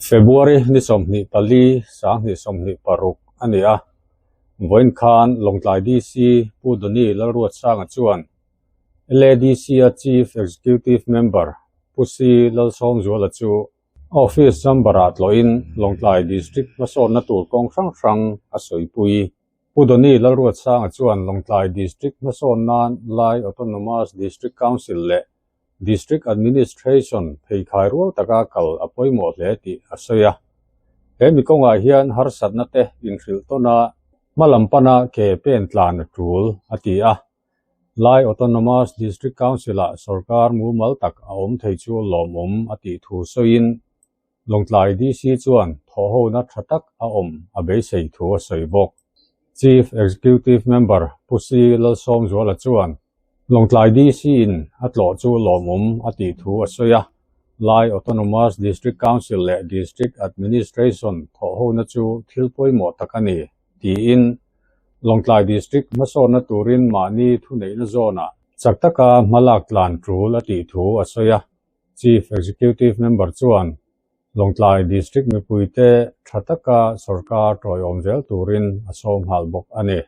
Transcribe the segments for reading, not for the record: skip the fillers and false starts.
February ni 24 2026 a ni a, vawiin khan Lawngtlai DC Pu Donny Lalruatsanga chuan LADC-a Chief Executive Member Pu Si Lalsawmzuala chu Office chamber-ah tlawhin Lawngtlai District hmasawnna tur kawng hrang hrang a sawipui. Pu Donny Lalruatsanga chuan Lawngtlai District hmasawn nan Lai Autonomous District Council leh District Administration pheikhai rual taka kal a pawimawh hle tih a sawi a. He mi kawngah hian harsatna te inhrilh tawn a, hma lam pana ke pen tlan a tul, a ti a. Lai Autonomous District Council-ah sorkar mumal tak a awm thei chu lawmawm a tih thu sawiin, Lawngtlai DC chuan thawhhona tha tak a awm a beisei thu a sawi bawk. Chief Executive Member Pu Si Lalsawmzuala chuan Lawngtlai DC-in a tlawh chu lawmawm a tih thu a sawi a, Lai Autonomous District Council leh District Administration thawhhona chu thil pawimawh tak a ni, tiin Lawngtlai District hmasawnna turin mahni thuneihna zawnah chak taka hmalak tlan tul a tih thu a sawi a. Chief Executive Member chuan Lawngtlai District mipuite tha taka sorkar tawiawm zel turin a sawm nghal bawk a ni.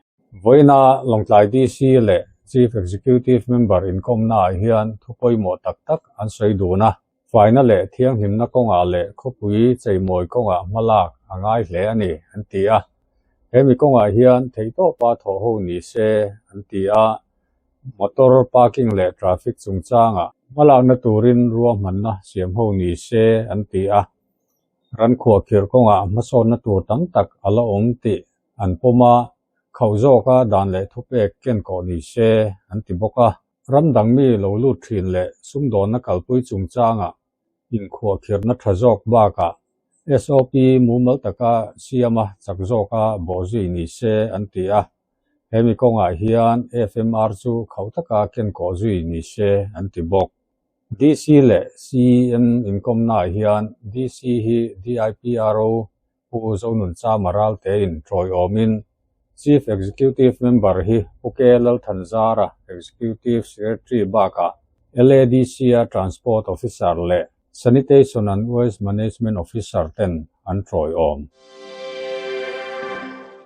Vawiina Lawngtlai DC leh Chief Executive Member inkawmnaah hian thu pawimawh tak tak an sawi dun a, faina leh thianghlimna kawngah leh khawpui cheimawi kawngah hmalak a ngai hle a ni, an ti a. He mi kawngah hian theihtawpa thawhho ni se, an ti a. Motor parking leh traffic chungchangah hmalakna turin ruahmanna siam ho ni se an ti a, ran khuahkhirh kawngah hmasawnna tur tam tak a la awm tih an pawm a, khauh zawka dan leh thupek ken kawh ni se an ti bawk a. Ram dang mi lo lut thin leh sumdawnna kalpui chungchangah inkhuahkhirhna tha zawk bakah SOP mumal taka siama chak zawka bawhzui ni se an ti a. Hemi kawngah hian FMR chu khauh taka ken kawh zui ni se an ti bawk. DC leh CEM inkawmnaah hian DC hi DIPRO Pu Zonunchama Raltein tawiawmin Chief Executive Member hi Pu K Lalthanzara Executive Secretary bakah LADC-a Transport Officer leh Sanitation and Waste Management Officer ten an tawiawm.